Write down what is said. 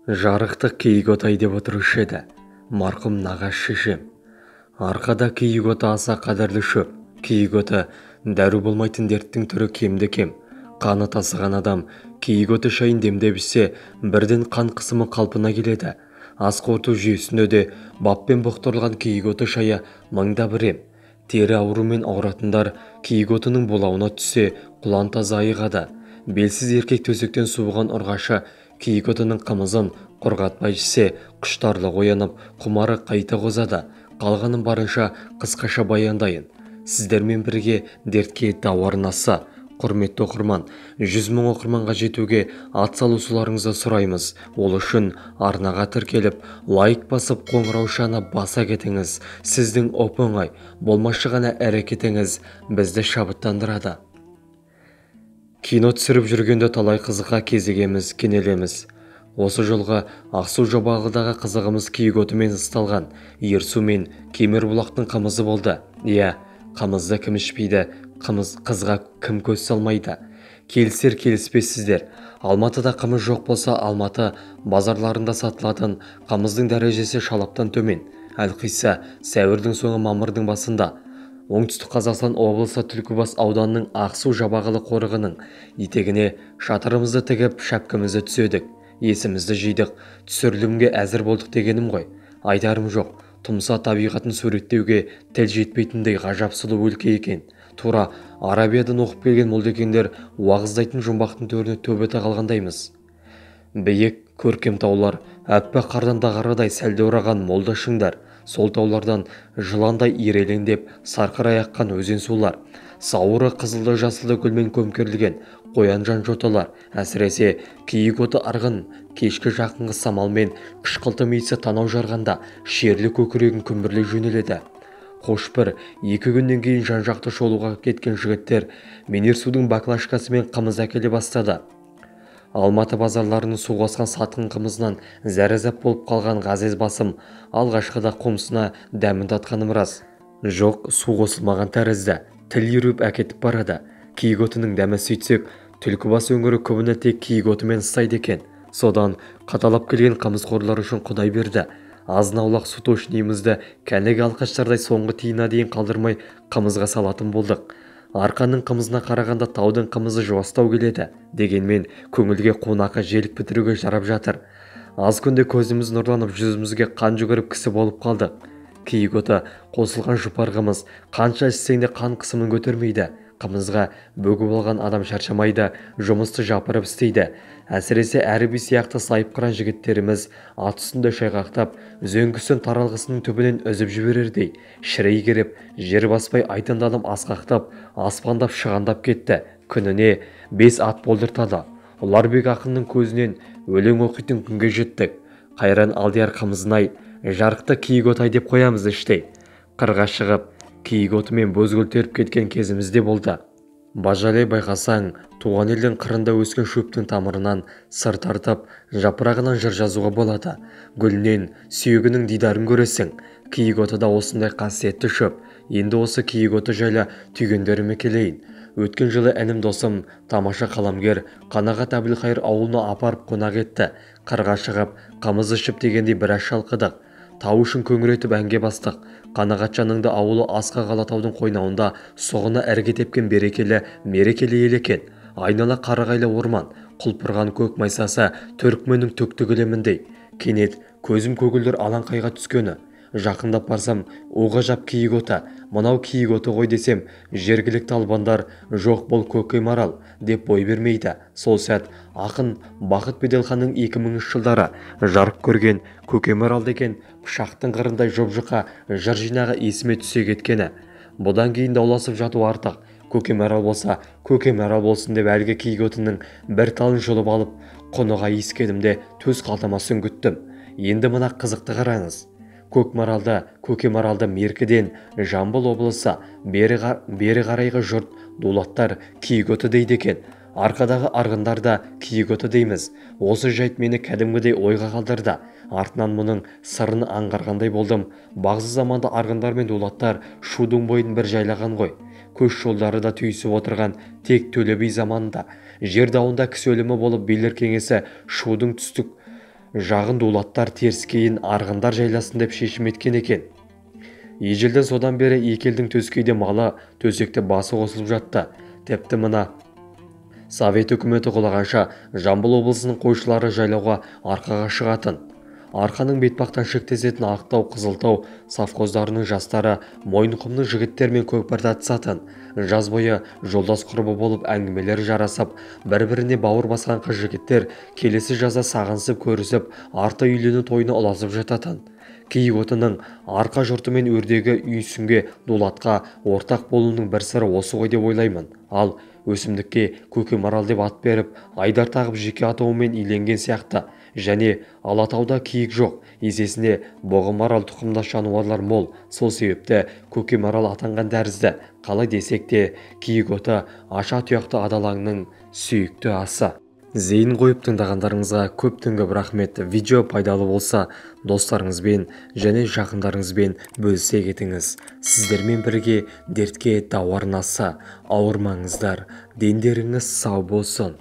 Жарықтық киік отай деп отырушы еді марқұм нағаш шешем. Арқада киік оты аса қадірлі шөп. Киік оты дәру болмайтын дерттің түрі кемді-кем. Қаны тасыған адам киік оты шайын демдеп ішсе, бірден қан қысымы қалпына келеді. Ас қорыту жүйесінде де баппен бұқтырылған киік оты шайы мыңда бір ем. Тері аурумен ауыратындар киік отының булауына түссе, құлан таза айығады. Белсіз еркек төсектен суыған ұрғашы киік отының қымызын құрғатпай ішсе, құштарлық оянып, құмары қайта қозады. Қалғанын барынша қысқаша баяндайын. Сіздермен бірге дертке дауа арнасы. Құрметті оқырман, 100 мың оқырманға жетуге ат салушыларыңызды сұраймыз. Ол үшін арнаға тіркеліп, лайк басып, қоңыраушаны баса кетіңіз. Сіздің оп-оңай, болмашы ғана әрекетіңіз бізді шабыттандырады. Кино түсіріп жүргенде талай қызыққа кезігеміз, кенелеміз. Осы жолғы Ақсу Жабағылыдағы қызығымыз киік отымен ысталған Ерсу мен Кемербұлақтың қымызы болды. Иә, қымызды кім ішпейді, қымыз қызға кім көз салмайды. Келісер келіспессіздер. Алматыда қымыз жоқ болса, Алматы базарларында сатылатын қымыздың дәрежесі шалаптан төмен. Әлқисса, сәуірдің соңы мамырдың басында Оңтүстік Қазақстан облысы Түлкібас ауданының Ақсу Жабағылы қорығының етегіне шатырымызды тігіп, шәпкімізді түзедік, есімізді жидық, түсірілімге әзір болдық дегенім ғой. Айтарым жоқ, тұмса табиғатын суреттеуге тіл жетпейтіндей ғажап сұлу өлке екен. Тура Арабиядан оқып келген молдекеңдер уағыздайтын жұмбақтың төріне төбеті қалғандаймыз. Биік көркем таулар, әппақ қардан дағарадай сәлде ораған молда шыңдар, сол таулардан жыландай ирелеңдеп сарқырай аққан өзен сулар, сауыры қызылды жасылды гүлмен көмкерілген қоянжан жоталар, әсіресе киік оты арғын кешкі жақынғы самалмен қышқылтым иісі танау жарғанда шерлі көкірегін күмбірлей жөнеледі. Қош бір екі күннен кейін жан-жақты шолуға кеткен жігіттер Менерсудың баклашкасымен қымыз әкеле бастады. Алматы базарларының су қосқан сатқын қымызынан зәрезап болып қалған ғазиз басым алғашқыда қомсына дәмін татқаным рас. Жоқ, су қосылмаған тәрізді, тіл үйіріп әкетіп барады. Киік отының дәмі сөйтсек, Түлкібас өңірі көбіне тек киік отымен ыстайды екен. Содан қаталап келген қымызқорлар үшін Құдай берді. Азын-аулақ су тошынымызды кәнігі алқаштардай соңғы тиынына дейін қалдырмай қымызға салатын болдық. Арқаның қымызына қарағанда таудың қымызы жуастау келеді. Дегенмен көңілге қонақы желік бітіруге жарап жатыр. Аз күнде көзіміз нұрланып, жүзімізге қан жүгіріп кісі болып қалдық. Киік оты қосылған жұпар қымыз қанша ішсең де қан қысымын көтермейді. Қымызға бөгіп алған адам шаршамайды, жұмысты жапырып істейді. Әсіресе әрби сияқты сайыпқыран жігіттеріміз ат үстінде шайқақтап, үзеңгісін таралғысының түбінен үзіп жіберердей, шірей керіп, жер баспай айдынданып асқақтап, аспандап шығандап кетті. Күніне 5 ат болдыртады. Ұларбек ақынның көзінен өлең оқитын күнге жеттік. Қайран Алдияр қымызын-ай, жарықты киік отай деп қоямыз іштей. Қырға шығып, киік отымен бозгүл теріп кеткен кезімізде болды. Бажалай байқасаң, туған елдің қырында өскен шөптің тамырынан сыр тартып, жапырағынан жыр жазуға болады. Гүлінен сүйегінің дидарын көресің. Киік оты да осындай қасиетті шөп. Енді осы киік оты жайлы түйгендеріме келейін. Өткен жылы інім досым, тамаша қаламгер Қанағат Әбілқайыр ауылына апарып қонақ етті. Қырға шығып, қымыз ішіп дегендей біраз шалқыдық. Тау үшін көңіретіп әнге бастық. Қанағатжанның да ауылы асқақ Алатаудың қойнауында соғына ірге тепкен берекелі, мерекелі ел екен. Айнала қарағайлы орман, құлпырған көк майсасы түркменнің түкті кілеміндей. Кенет көзім көгілдір алаңқайға түскені. Жақындап барсам, о ғажап киік оты, мынау киік оты ғой десем, жергілікті албандар жоқ бұл көкемарал деп бой бермейді. Сол сәт ақын Бақыт Беделханның 2000 жылдары жарық көрген көкемарал деген пышақтың қырындай жұп-жұқа жыр жинағы есіме түсе кеткені. Бұдан кейін дауласып жату артық. Көкемарал болса, көкемарал болсын деп әлгі киік отының бір талын жұлып алып, құныға иіскедім де төс қалтама сүңгіттім. Енді мына қызықты қараңыз. Көкмаралды, Көкемаралды Меркіден Жамбыл облысы бері қарайғы жұрт дулаттар киік оты дейді екен. Арқадағы арғындар да киік оты дейміз. Осы жайт мені кәдімгідей ойға қалдырды. Артынан мұның сырын аңғарғандай болдым. Бағзы заманда арғындар мен дулаттар Шудың бойын бір жайлаған ғой. Көш жолдары да түйісіп отырған тек Төле би заманында. Жер дауында кісі өлімі болып билер кеңесі Шудың түстік жағын дулаттар, теріскейін арғындар жайласын деп шешім еткен екен. Ежелден содан бері екі елдің төскейде малы, төсекте басы қосылып жатты. Тіпті мына Совет үкіметі құлағанша Жамбыл облысының қойшылары жайлауға Арқаға шығатын. Арқаның бетпақтан шектесетін Ақтау, Қызылтау совхоздарының жастары Мойынқұмның жігіттермен көкпар тартысатын. Жаз бойы жолдас құрбы болып әңгімелері жарасып, бір-біріне бауыр басқан қыз жігіттер келесі жазда сағынысып көрісіп, арта үйлену тойына ұласып жататын. Киік отының арқа жұртымен өрдегі үйсінге, дулатқа ортақ болуының бір сыры осы ғой деп ойлаймын. Ал өсімдікке көкемарал деп ат беріп, айдар тағып жеке атауымен иленген сияқты. Және Алатауда киік жоқ, есесіне бұғы-марал тұқымдас жануарлар мол, сол себепті көкемарал атанған тәрізді. Қалай десек те, киік оты аша тұяқты адалаңның сүйікті асы. Зейін қойып тыңдағандарыңызға көптен көп рахмет. Видео пайдалы болса, достарыңызбен және жақындарыңызбен бөлісе кетіңіз. Сіздермен бірге дертке дауа арнасы. Ауырмаңыздар, дендеріңіз сау болсын.